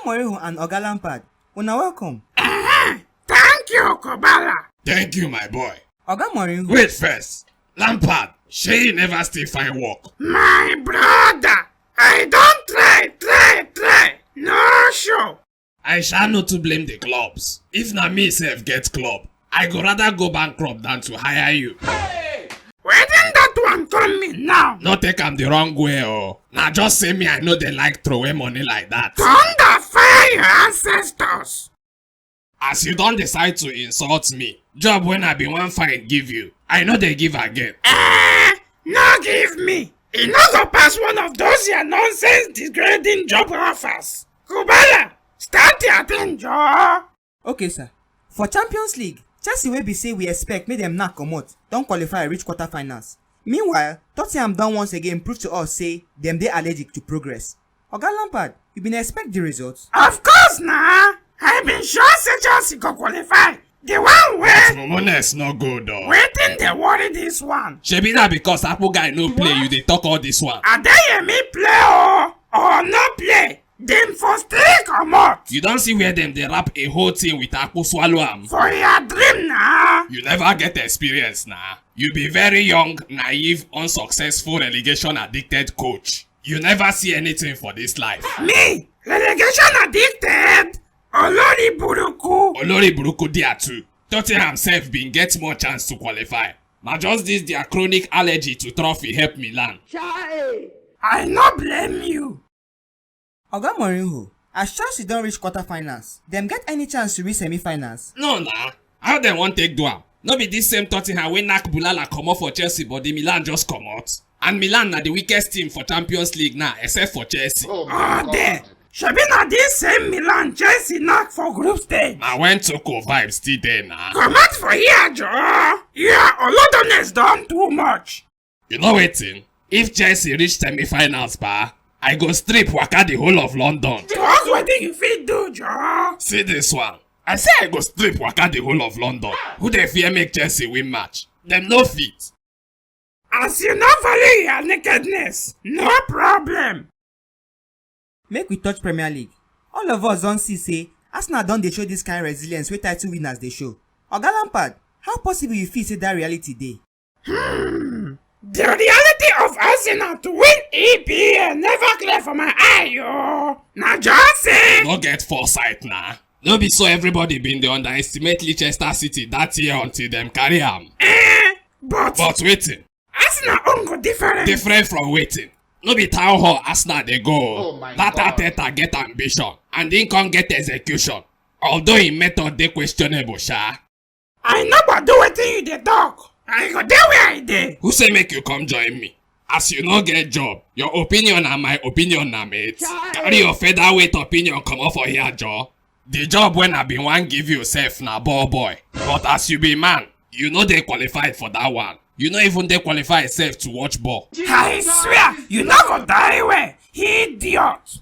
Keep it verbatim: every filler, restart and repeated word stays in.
Mourinho and Oga Lampard, una welcome. Thank you, Kubala. Thank you, my boy. Oga Mourinho, Wait first. Lampard, shey you never still find work? My brother, I don try, try, try. No show. I shall not to blame the clubs. If na me sef get club, I go rather go bankrupt than to hire you. Wetin that one come mean now? No take am the wrong way o. Na just say me I no dey like throway money like that. Thunder fire your ancestors. As you don decide to insult me, job when I bin wan find give you, I no dey give again. Eh, no give me. E no go pass one of those your nonsense degrading job offers. Kubala, start your thing, Joe. Okay, sir. For Champions League, Chelsea wey be say we expect make dem knack comot don qualify reach quarterfinals. Meanwhile, Tottenham don once again prove to us say dem dey allergic to progress. Oga Lampard, you bin expect the results? Of course na. I bin sure say Chelsea go qualify. The one wey Momones no good o. Wetin dey worry this one? Shebi na because Akpo guy no play you dey talk all this one. Adeyemi play o or no play, dem for still comot. You don see where dem dey wrap a whole team with Akpo swallow am. For your dream na. You never get experience na. You be very young, naive, unsuccessful, relegation addicted coach. You never see anything for this life. Me, relegation addicted? Olori buruku. Olori buruku there too. Tottenham sef bin get more chance to qualify. Na just this their chronic allergy to trophy help Milan. I no blame you. Oga Mourinho, as Chelsea don reach quarterfinals, dem get any chance to reach semi-finals? No na, how dem wan take do am? No be this same Tottenham wey knack Bulala comot for Chelsea but the Milan just comot? And Milan na the weakest team for Champions League now, except for Chelsea. Oh there. Shebi na this same Milan Chelsea knack for group stage. Na when Tuchel vibe still dey na. Comot for here, Joe. Your olodones don too much. You know wetin? If Chelsea reach semi-finals, ba, I go strip waka the whole of London. Talk wetin you fit do, Joe. See this one. I say I go strip waka the whole of London. Who dey fear make Chelsea win match? Dem no fit. As you no value your nakedness, no problem. Make we touch Premier League. All of us don see say Arsenal don dey show this kind resilience wey title winners dey show. Oga Lampard, how possible you feel say that reality dey? Hmm. The reality of Arsenal to win E P L never clear for my eye, yo. Na just say. No get foresight na. No be so everybody bin dey underestimate Leicester City that year until dem carry am. Eh, but. But wetin? Arsenal own go different. Different from wetin? No be town hall Arsenal dey go. Oh my That God. Arteta get ambition and he come get execution. Although him method dey questionable, sha. I no go do wetin you dey talk. I go dey where I dey. Who say make you come join me? As you no get job, your opinion and my opinion na mate. Carry your featherweight opinion comot for here, Joe. The job when I bin wan give you sef na ball boy. But as you be man, you no dey qualified for that one. You no even dey qualified sef to watch ball. I swear, you no go die well. Idiot.